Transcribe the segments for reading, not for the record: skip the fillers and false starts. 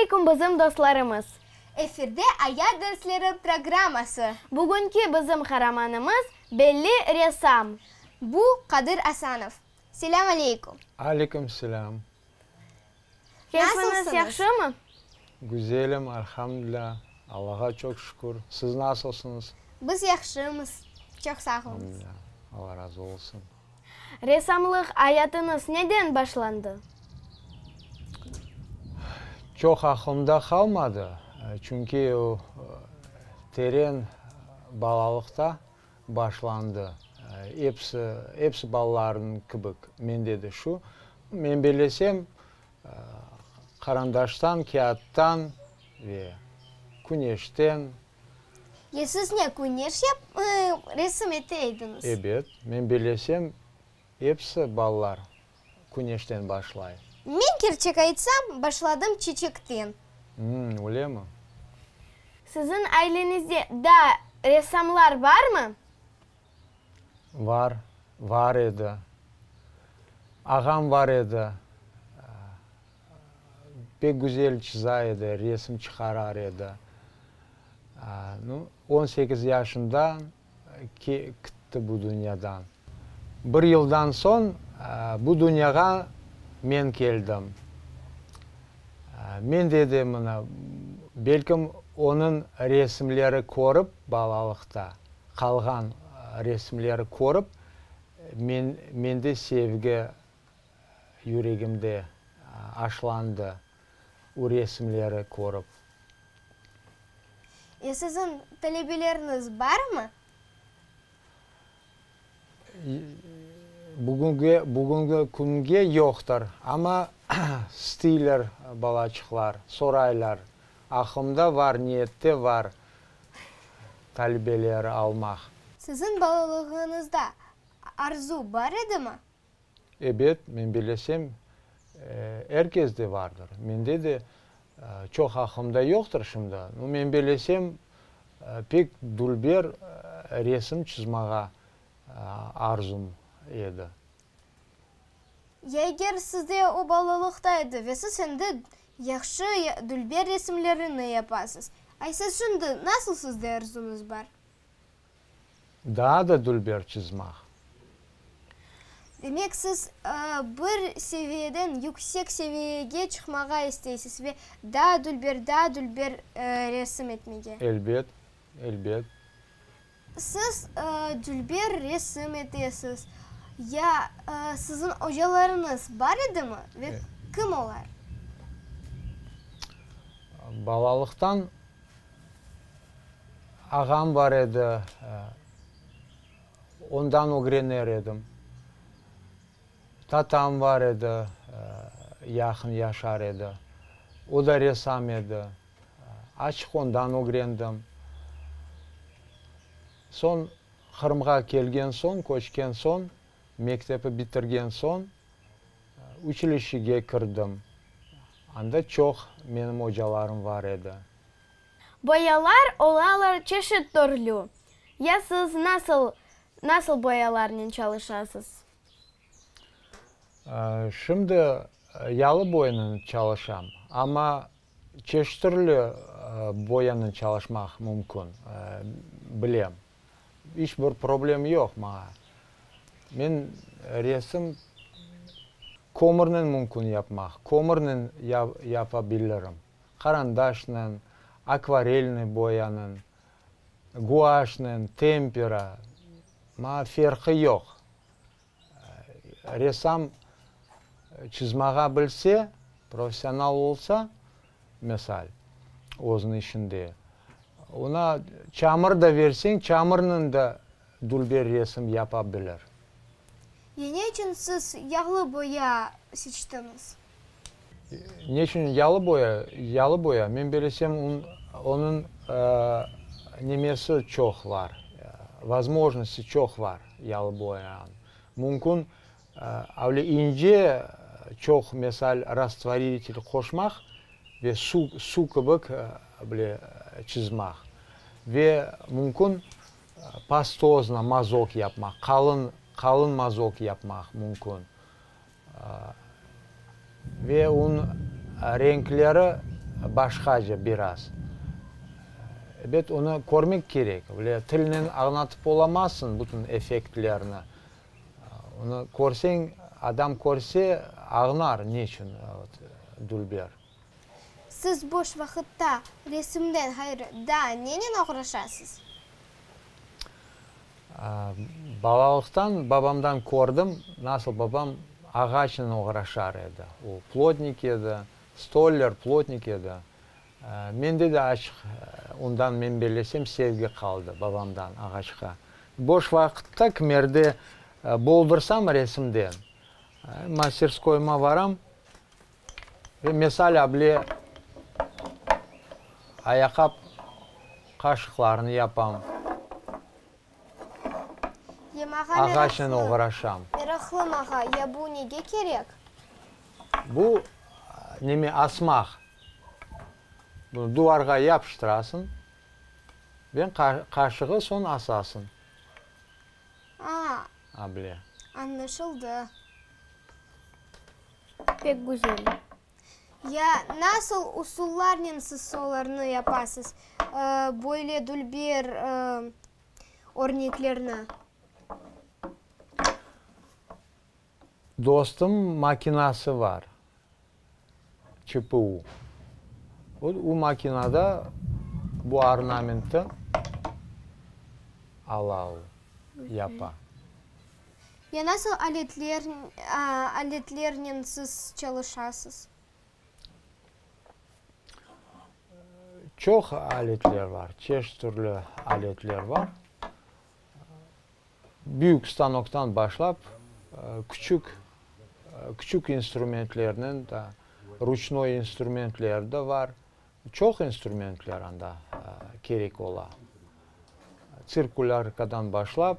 aleyküm bizim dostlarımız! Efirde Ayat dersleri programması. Bugünki bizim qaramanımız, belli ressam. Bu, Qadir Asanov. Selâm aleyküm! Aleyküm selâm! Keyfiñiz yahşımı? Güzelim, elhamdülâ, Allağa çoq şükür. Siz nasılsıñız? Biz yahşımız, çoq sağ oluñız. Elhamdülâ, Alla razı olsun. Ressamlıq ayatıñız neden başlandı? Çoq aqlımda qalmadı, çünki o teren balalıqta başlandı. Episi, episi balalarnıñ kibik mende de şu. Men bellesem, qarandaştan, kâğıttan ve küneşten. Ya siz ne, küneş yap, resim ete ediñiz? Ebet, men bellesem, episi balalar küneşten başlay. Men kerçek aytsam, başladım çeçekten. Mmm, öylemi? Siziñ aileñizde daa ressamlar barmı? Var, var edi. Ağam var edi. Pek güzel çıza edi, resim çıqarar edi. Nu, on sekiz yaşında kitti bu dünyadan. Bir yıldan soñ bu dünyağa men keldim. Men de mına, belkim, onıñ resimleri körip balalıqta qalğan resimleri körip, men, mende sevgi yüregimde aşlandı, o resimleri körip. Ya siziñ talebeleriñiz barmı? Bugünge, bugüngi künge yoqtır, amma isteyler balaçıqlar, soraylar. Aqlımda var, niyette var talebeler almaq. Siziñ balalığıñızda arzu bar edimi? Ebet, men bilesem, er kesde vardır. Mende de çoq aqlımda yoqtır şimdi. Nu, men bilesem, pek dülber resim çızmağa arzum edi. Ya eger sizde o balalıqta edi ve siz endi yahşı dülber resimlerini yapasız, aysa şimdi nasıl sizde arzuñız bar? Daa da dülber çızmaq. Demek, siz bir seviyeden yüksek seviyege çıqmağa isteysiz ve daa dülber, daa dülber resim etmege. Elbet, elbet. Siz dülber resim etesiz. Ya siziñ ocalarıñız bar edimi ve kim olar? Balalıqtan Ağam bar edi, ondan ögrener edim. Tatam bar edi, yaqın yaşar edi. O da ressam edi. Açıq ondan ögrendim. Soñ Qırımğa kelgen soñ, köçken soñ, mektepi bitirgen soñ, uçilişşege kirdim. Anda çoq menim ocalarım var edi. Boyalar olalar çeşit türlü. Ya siz nasıl nasıl boyalarnen çalışasız? Şimdi yalı boyanen çalışam, amma çeşit türlü boyanen çalışmaq mümkün, bilem. İç bir problem yoq maña. Men resim kömürnen mümkün yapmaq, kömürnen yapa bilirim. Qarandaşnen, akvarelnıy boyanen, guaşnen, tempera, maña ferqı yoq. Ressam çızmağa bilse, professional olsa, mesal, özüniñ işinde, oña çamur da verseñ, çamurnen de dülber resim yapa bilir. Ya ne içün siz yağlı boya seçtiñiz? Ne içün yalı boya? Yalı boya, men belesem, onıñ nemesi çoq var, vozmojnosti çoq var yalı boyanıñ. Mümkün, öyle ince çoq, mesal, rastvoritelь qoşmaq ve suv, suv kibik bile çızmaq. Ve mümkün pastozno mazok yapmaq, qalın, qalın mazok yapmaq mümkün. Ve onıñ renkleri. Başqaca biraz. Ebet, onı körmek kerek. Öyle tilnen añlatıp olamazsıñ bütün effektlerni. Onı körseñ, adam körse, añlar ne içün dülber. Siz boş vaqıtta resimden ğayrı daa nenen oğraşasız? Balalıqtan babamdan kördim, nasıl babam ağaçnen oğraşar edi. O plotnik edi, stoller, plotnik edi. Mende de açıq ondan, men bellesem, sevgi qaldı babamdan ağaçqa. Boş vaqıtta kimerde boldırsam resimden, masterskoyıma varam ve mesalâ bile ayaqap qaşıqlarını yapam, Ya mağa ağaçnen meraqlı, oğraşam. meraqlı mağa, ya bu nege kerek? Bu neme asmaq. Bunı duvarğa yapıştırasıñ ve qaşığı soñ asasıñ. A, Able. añlaşıldı. Pek güzel. Ya nasıl usullarnen siz olarnı yapasız, böyle dülber örneklerni? Dostum makinası var, ÇPU. O makinada bu ornamenti ala o, yapa. Ya nasıl aletler, aletlernen siz çalışasız? Çoq aletler var, çeşit türlü aletler var. Büyük stanoktan başlap, küçük, küçük instrumentlernen da, ruçnoy instrumentler de var. Çoq instrumentler anda kerek ola. Tsirkulârkadan başlap.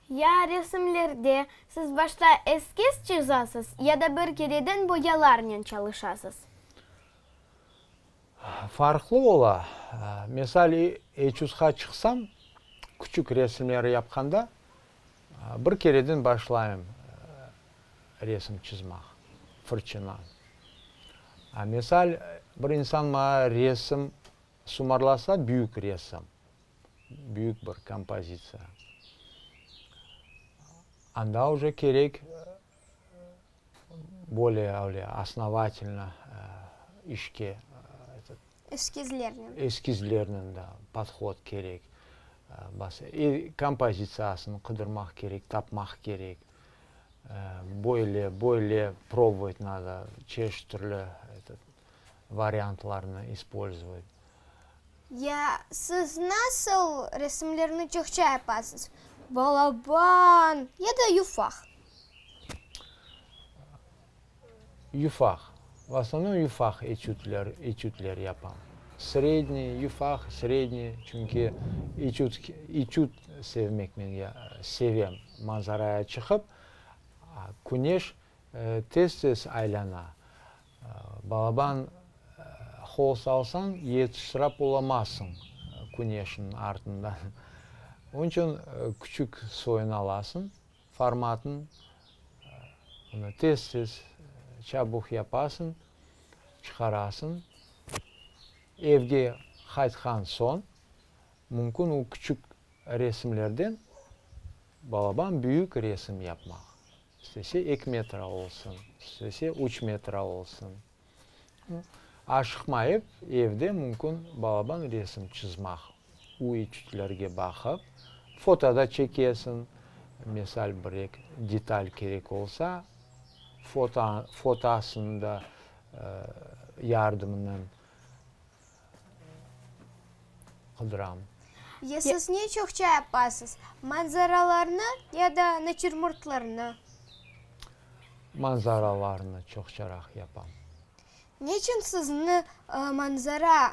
Ya resimlerde siz başta eskiz çızasız ya da bir kereden boyalarnen çalışasız? Farqlı ola. Misal, etüdqa çıqsam, küçük resimler yapqanda, bir kereden başlayım resim çızmaq, fırçınan. Misal, bir insan maña resim sumarlasa, büyük resim, büyük bir kompozitsiya, anda uje kerek Böyle öyle osnovatelno işke etot. Eskizlernen. Eskizlernen da podhod kerek. Kompozitsiyasını qıdırmaq kerek, tapmaq kerek. Böyle, böyle probovat nado, çeşit türlü etot variantlarnı ispolzovat. Ya siz nasıl resimlerni çoqça yapasız, balaban ya da yufaq? Yufaq. V osnovnom yufaq etüdler, etüdler yapam. Sredniy, yufaq, sredniy, çünki etüd, etüd sevmek men sevem. Manzaraya çıqıp, küneş tez-tez aylana. Balaban holst alsañ, yetiştirap olamazsıñ küneşniñ artından. Onıñ içün küçük soyunı alasıñ, formatın, onı tez-tez, çabuq yapasıñ, çıqarasıñ. Evge qaytqan soñ, mümkün o küçük resimlerden balaban büyük resim yapmaq. İstese eki metra olsun, istese üç metra olsun. Aşıqmayıp, evde mümkün balaban resim çızmaq, u etüdlerge baqıp, foto da çekesiñ, misal bir-eki detal kerek olsa, foto, fotosını da yardımınen qıdıram. Ya siz ne çoqça yapasız, manzaralarnı ya da natürmortlarnı? Manzaralarnı çoqçaraq yapam. Neçün sizni manzara,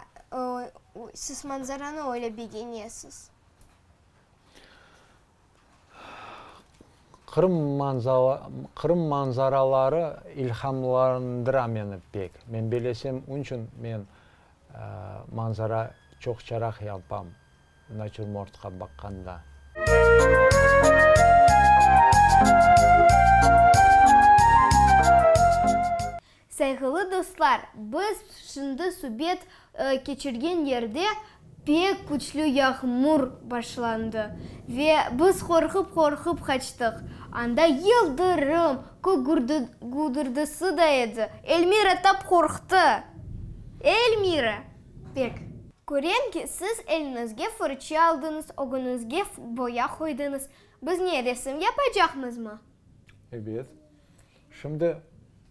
siz manzaranı öyle begenesiz? Qırım Qırım manzaraları ilhamlandıra meni pek. Men belesem, onıçün men manzara çoqçaraq yapam, natürmortqa baqqanda. Sayğılı dostlar! Dostlar, biz şimdi subet keçirgen yerde pek küçlü yağmur başlandı ve biz qorqıp-qorqıp qaçtıq. Anda yıldırım, kök güdürdisi da edi. Elmira tap qorqtı. Elmira! Pek. Körem ki, siz eliñizge fırçı aldıñız, ögüñizge boya qoydıñız. Biz ne, resim yapacaqmızmı? Ebet. Şimdi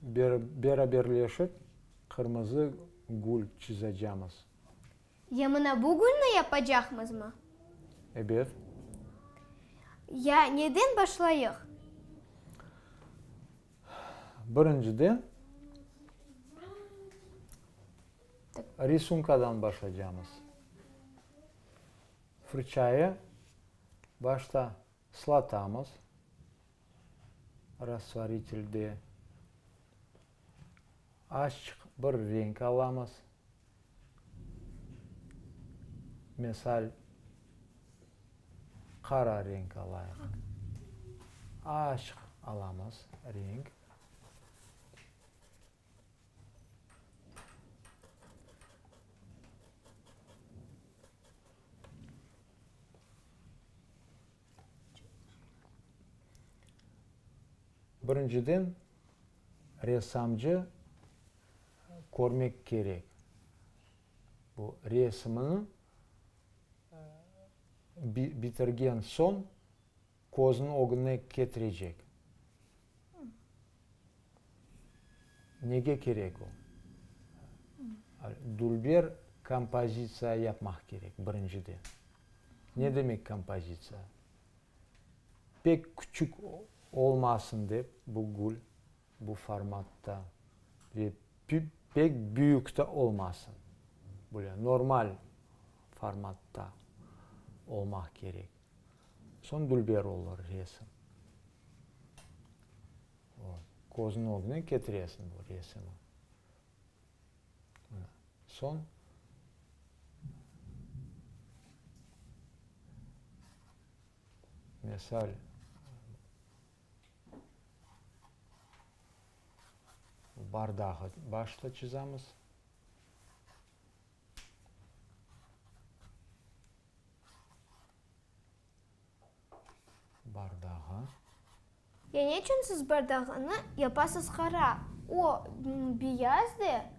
beraberleşip qırmızı gül çizacamız. Ya mına bu gülni yapacaqmızmı? Ebet. Ya neden başlayıq? Birinciden, risunkadan başlaycamız. Fırçayı başta ıslatamız rastvoritelde. Azçıq bir renk alamız. Misal, qara renk alayıq. Azçıq alamız renk. Birinciden, ressamcı körmek kerek, bu resimini bitirgen soñ közüniñ ögüne ketirecek. Nege kerek o? Dülber kompozitsiya yapmaq kerek, birinciden. Ne demek kompozitsiya? Pek küçük olmasın dep bu gül, bu formatta ve pek büyük de olmasın. Böyle normal formatta olmaq kerek. Soñ dülber olur resim. Közüniñ ögüne ketiresiñ bu resimi. Soñ misal bardağı başta çizemiz. Bardağı. Ya ne içün siz bardağını yapasız qara? O, beyaz de.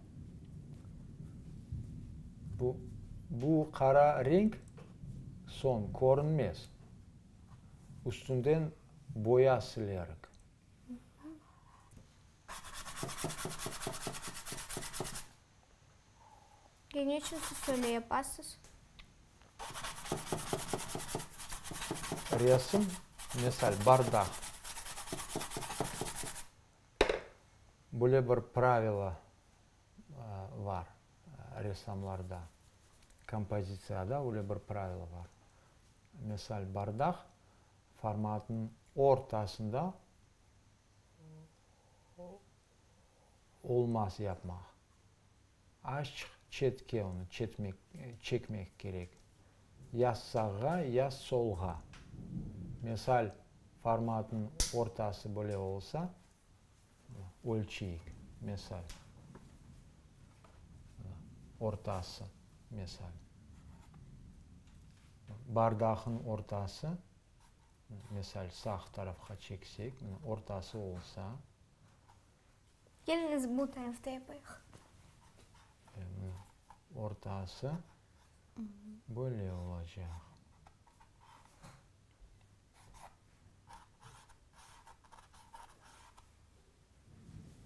Bu, bu qara renk soñ körünmez. Üstünden boya silerik. Ya ne içün siz öyle yapasız? Resim, misal, bardaq. Böyle bir pravila bar ressamlarda, kompozitsiyada öyle bir pravila bar. Misal, bardaq formatınıñ ortasında olmaz yapmaq. Azçıq çetke onı çetmek, çekmek kerek, ya sağğa, ya solğa. Misal, formatnıñ ortası böyle olsa, ölçeyik, misal, ortası, misal, bardaqnıñ ortası, misal, sağ tarafqa çeksek, mına, ortası olsa. Keliñiz, bu tarafta yapayıq. Ortası böyle olacaq.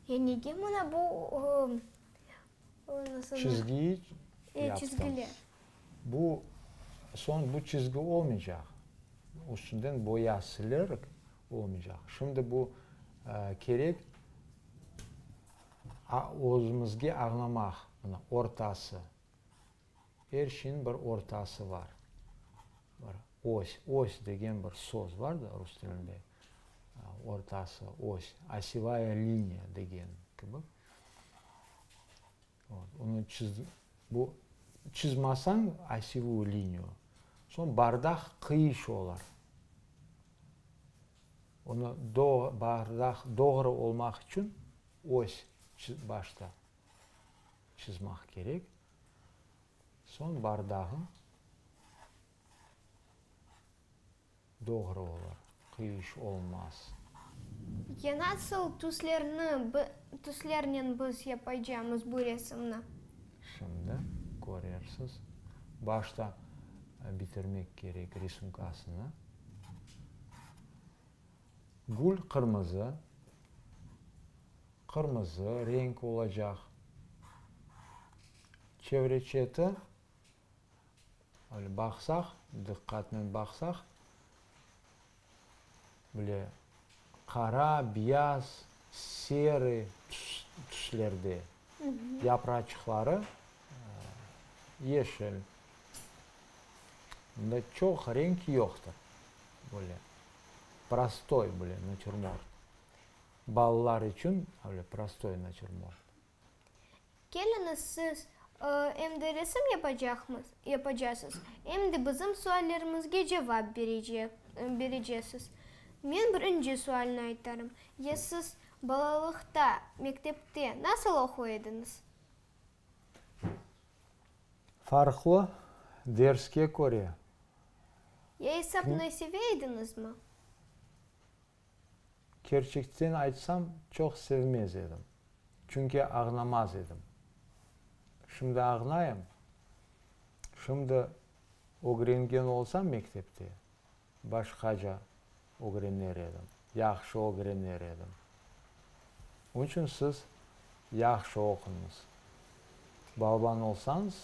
Ya nege mına bu Çizgiyi yaptım. Çizgiler. Bu soñ bu çizgi olmaycaq. Üstünden boya silerik, olmaycaq. Şimdi bu kerek özümizge añlamaq, mına, ortası. Er şeyniñ bir ortası bar. Bir os, os degen bir söz bar da rus tilinde. Ortası, os, osevaya liniya degen kibi. Onı çiz, bu çizmasañ osevuyu liniyu, soñ bardaq qıyış olar. Onı bardaq doğru olmaq içün os başta. çızmaq kerek. Soñ bardağı doğru olur, qıyış olmaz. Ya nasıl tüslerni, tüslernen biz yapacamız bu resimni? Şimdi körersiz. Başta bitirmek kerek risunkasını. Gül qırmızı, qırmızı renk olacaq. Çevre çeti, öyle baqsaq, diqqatnen baqsaq, böyle qara, beyaz, serıy tüslerde. Yapraçıqları yeşil. Bunda çoq renk yoqtır. Böyle prostoy böyle natürmort. Balalar içün öyle prostoy natürmort. Keliñiz, siz em de resim yapacaqmız, yapacasız, em de bizim suallerimizge cevap berecesiz. Men birinci sualni aytarım. Ya siz balalıqta, mektepte nasıl oquy ediñiz? Farqlı derske köre. Ya esapnı seve ediñizmi? Kerçekten aytsam, çoq sevmez edim. Çünki ağnamaz edim. Şimdi ağnayım. Şimdi ögrengen olsam mektepte, başqaca ögrener edim, yahşı ögrener edim. Onıñ içün siz yahşı oquñız. Balaban olsañız,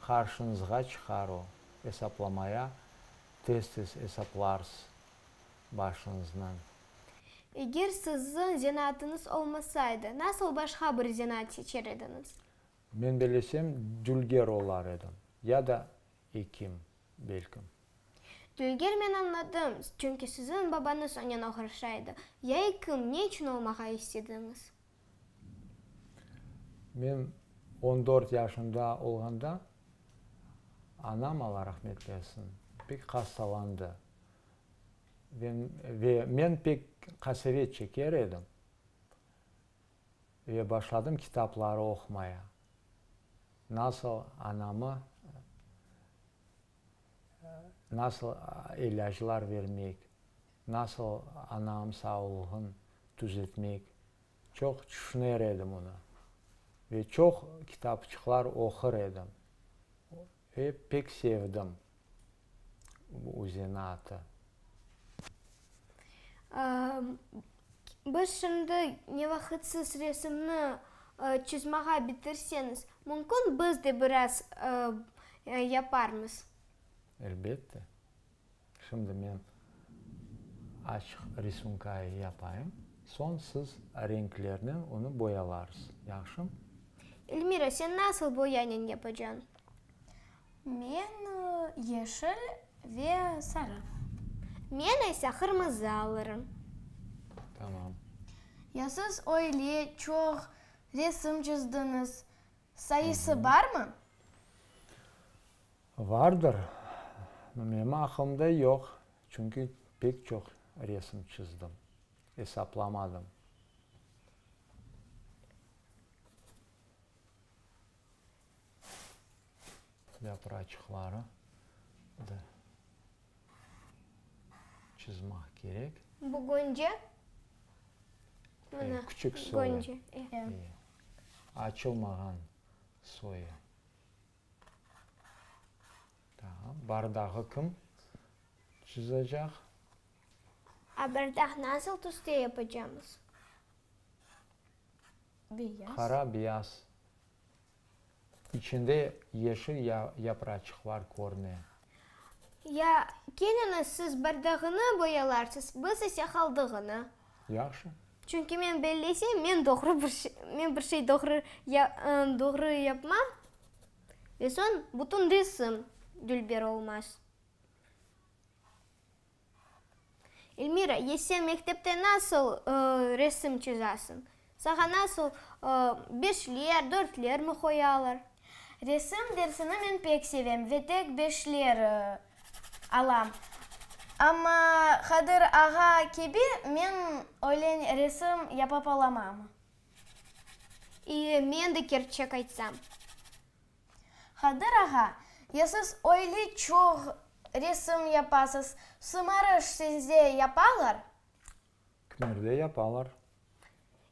qarşıñızğa çıqar o, esaplamaya tez-tez esaplarsız başıñıznan. Eger siziñ zenaatıñız olmasaydı, nasıl başqa bir zenaat seçer ediñiz? Men bellesem, dülger olar edim, ya da ekim, belkim. Dülger men añladım, çünki siziñ babañız onen oğraşa edi. Ya ekim ne içün olmağa istediñiz? Men on dört yaşında olğanda, anam, Alla rahmet etsin, pek hastalandı. Ve men pek qasevet çeker edim. Ve başladım kitapları oqumaya. Nasıl anamı, nasıl ilâclar vermek, nasıl anam sağlığın tüzetmek, çoq tüşüner edim onı. Ve çoq kitapçıqlar oqur edim. Ve pek sevdim bu zenaatı. Biz şimdi ne vaqıt siz resimni çızmağa bitirseñiz, mümkün biz de biraz yaparmız. Elbette. Şimdi men açıq risunkayı yapayım, soñ siz renklernen onı boyalarsız. Yahşımı? Elmira, sen nasıl boyanen yapacañ? Men yeşil ve sarı. Men ise qırmızı alırım. Tamam. Ya siz öyle çoq resim çizdiñiz, sayısı barmı? Vardır. Menim aqılımda yoq, çünki pek çoq resim çizdim, esaplamadım. Yapraçıqları da çızmaq kerek. Bu gönce? Mına, Küçük soyu. Gönce. E. Açılmağan soyu. Tamam. Bardağı kim çizacaq? A bardaq nasıl tüste yapacamız? Beyaz. Qara, beyaz. İçinde yeşil yapraçıqlar körüne. Ya, keliñiz, siz bardağını boyalarsız, biz ise qaldığını. Yahşı. Çünki men bellesem, men doğru bir şey, men bir şey doğru, doğru yapmam, ve soñ bütün resim dülber olmaz. Elmira, ya sen mektepte nasıl resim çizasıñ? Saña nasıl beşler, dörtler mi qoyalar? Resim dersini men pek sevem ve tek beşler alam. Amma Qadir ağa kibi men öyle resim yapıp olamam. İ, men de kerçek aytsam. Qadır ağa, ya siz öyle çoq resim yapasız, sımarış sizde yapalar? Kimerde yapalar.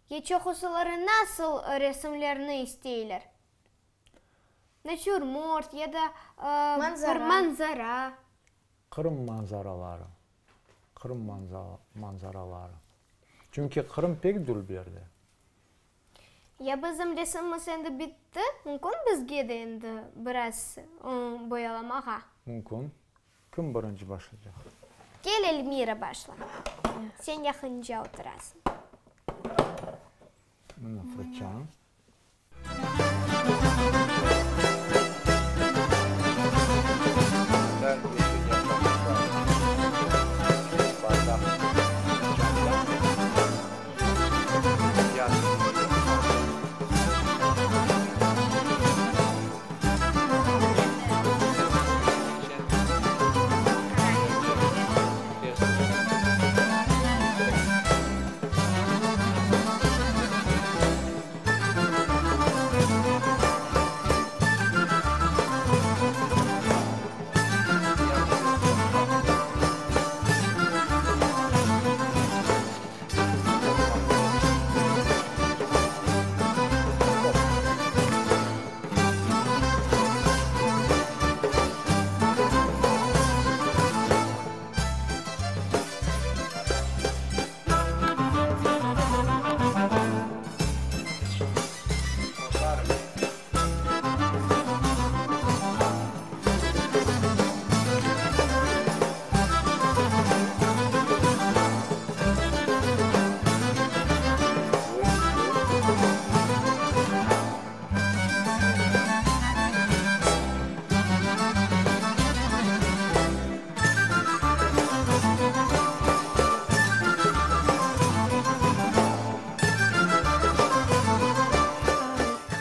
Ya çoqusıları nasıl resimlerni isteyler? Natürmort ya da bir manzara. Qırım manzaraları. Qırım manzaraları. Çünki Qırım pek dülberdi. Ya bizim resimimiz endi bitti, mümkün bizge de endi biraz boyalamağa? Mümkün. Kim birinci başlaycaq? Kel, Elmira, başla. Sen yaqınca oturasıñ. Mına fırçañ.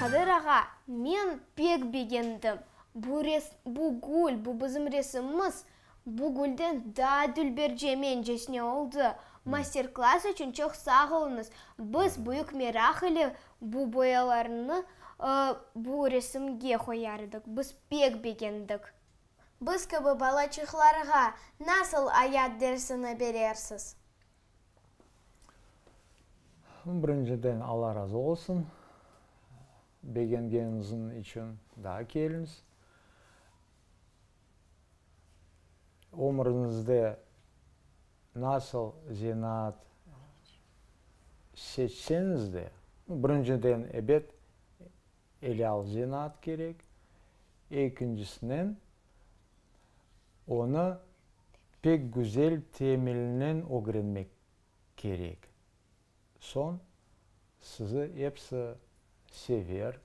Qadır ağa, men pek begendim. Bu bu gül, bu bizim resimimiz, bu gülden daa dülberce mencesine oldı. Master-klass içün çoq sağ oluñız. Biz büyük meraq ile bu boyalarnı bu resimge qoyar edik. Biz pek begendik. Biz kibi balaçıqlarğa nasıl ayat dersini berersiz? Birinciden, Alla razı olsun, begengeniñiz içün daa keliñiz. Ömüriñizde nasıl zenaat seçseñiz de, birinciden, ebet, elâl zenaat kerek, ekincisinen, onı pek güzel temelinen ögrenmek kerek. Soñ sizi episi sever,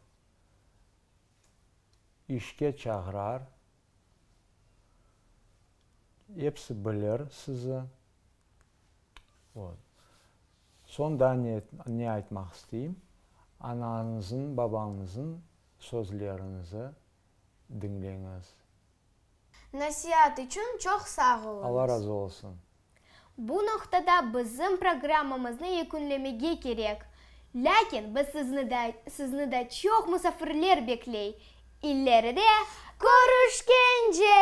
işke çağırar, episi bilir sizi. Soñ daa ne aytmaq isteyim, anañızıñ, babañızıñ sözlerinizi diñleñiz. Nasiat içün çoq sağ oluñız. Alla razı olsun. Bu noqtada bizim programmamıznı yekünlemege kerek. Lâkin biz sizni da, sizni da çoq musafirler bekley. İleride körüşkence!